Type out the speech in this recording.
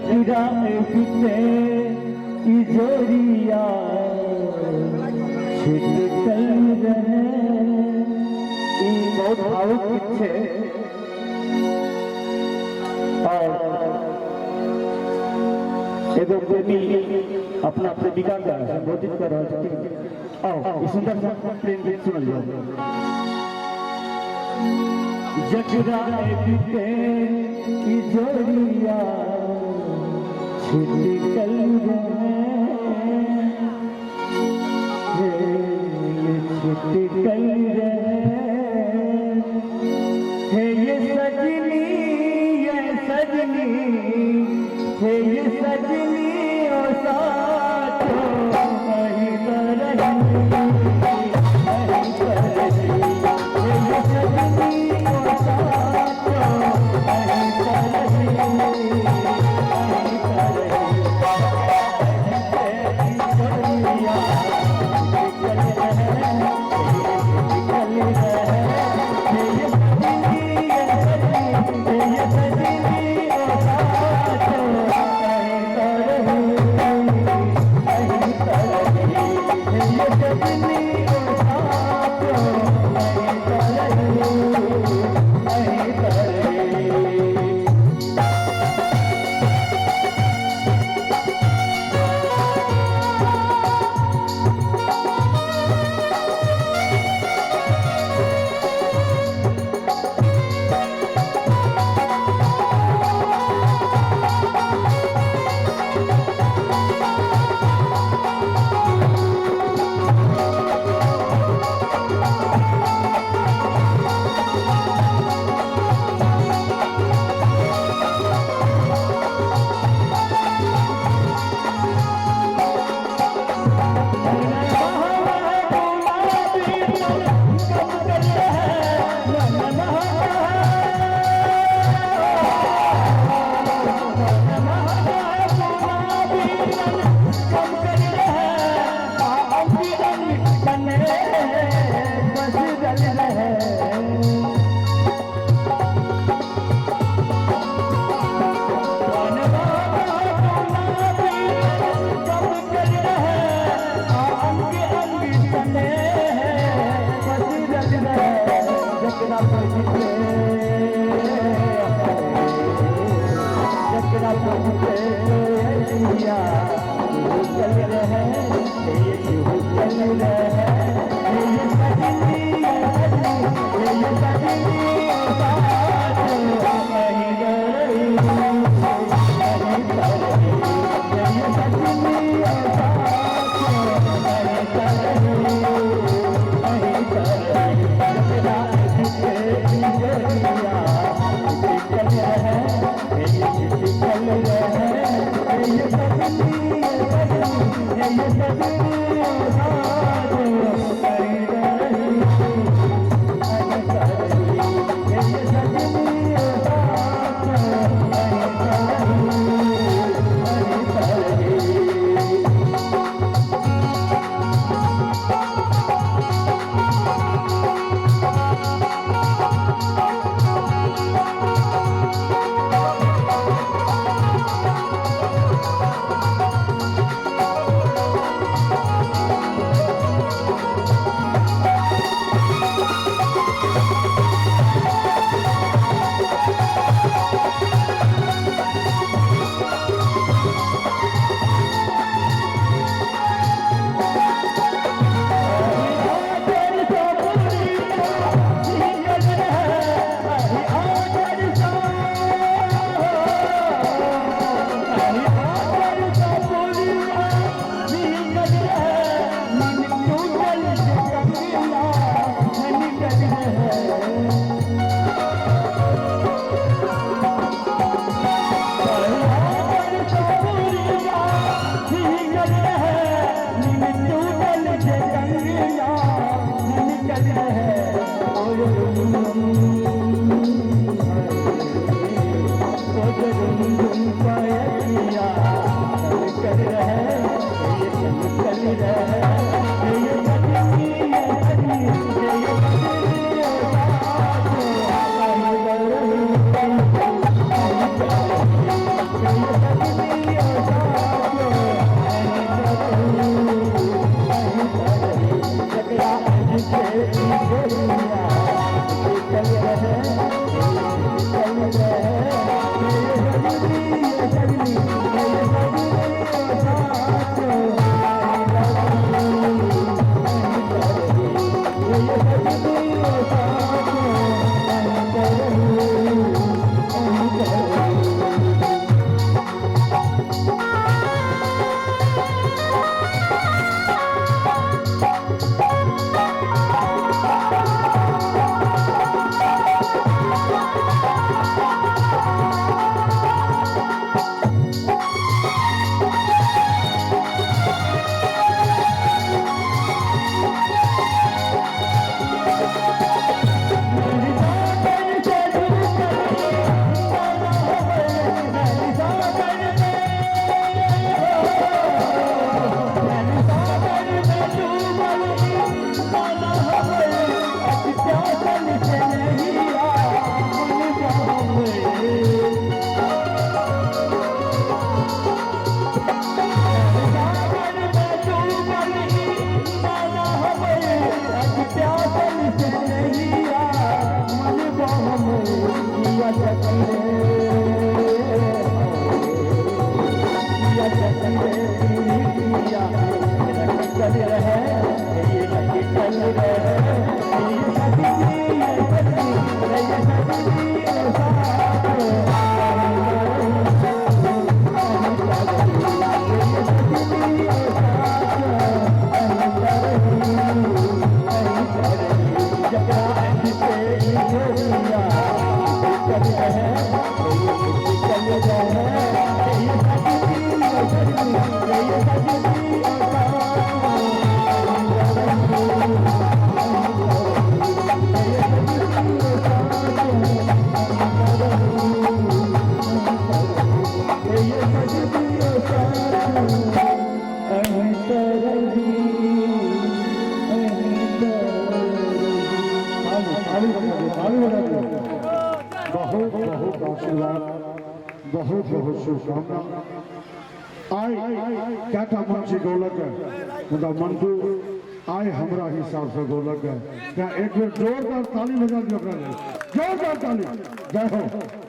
जकरा बीते इजोरिया छिटकल रहे। ई बहुत भावुक गीत छै और एगो प्रेमी अपना प्रेमिका के संबोधित कर रहल छथिन। आओ, ई सुंदर सा प्रेम गीत सुनल जाओ। जकरा बीते इजोरिया छिटकल रहे, छिटकल रहे, हे ये सजनी, ये सजनी, हे ये सजनी ओ साथो, अही तरही, अही तरही, हे ये सजनी ओ साथो, अही तरही, अही तरही, छिटकल रहे, हे ये सजनी, ये सजनी, हे ये सजनी ओ साथो, अही तरही, अही तरही, हे ये सजनी ओ साथो, अही तरही, अही तरही। बहुत बहुत आशीर्वाद, बहुत बहुत शुभकामना। आइ कएटा मंची गौलक है, मुदा मंटू आइ हमरा हिसाब से गौलक है। एक बेर जोरदार ताली बजा दियौ ओकरा लेल, जोरदार ताली। जय हो।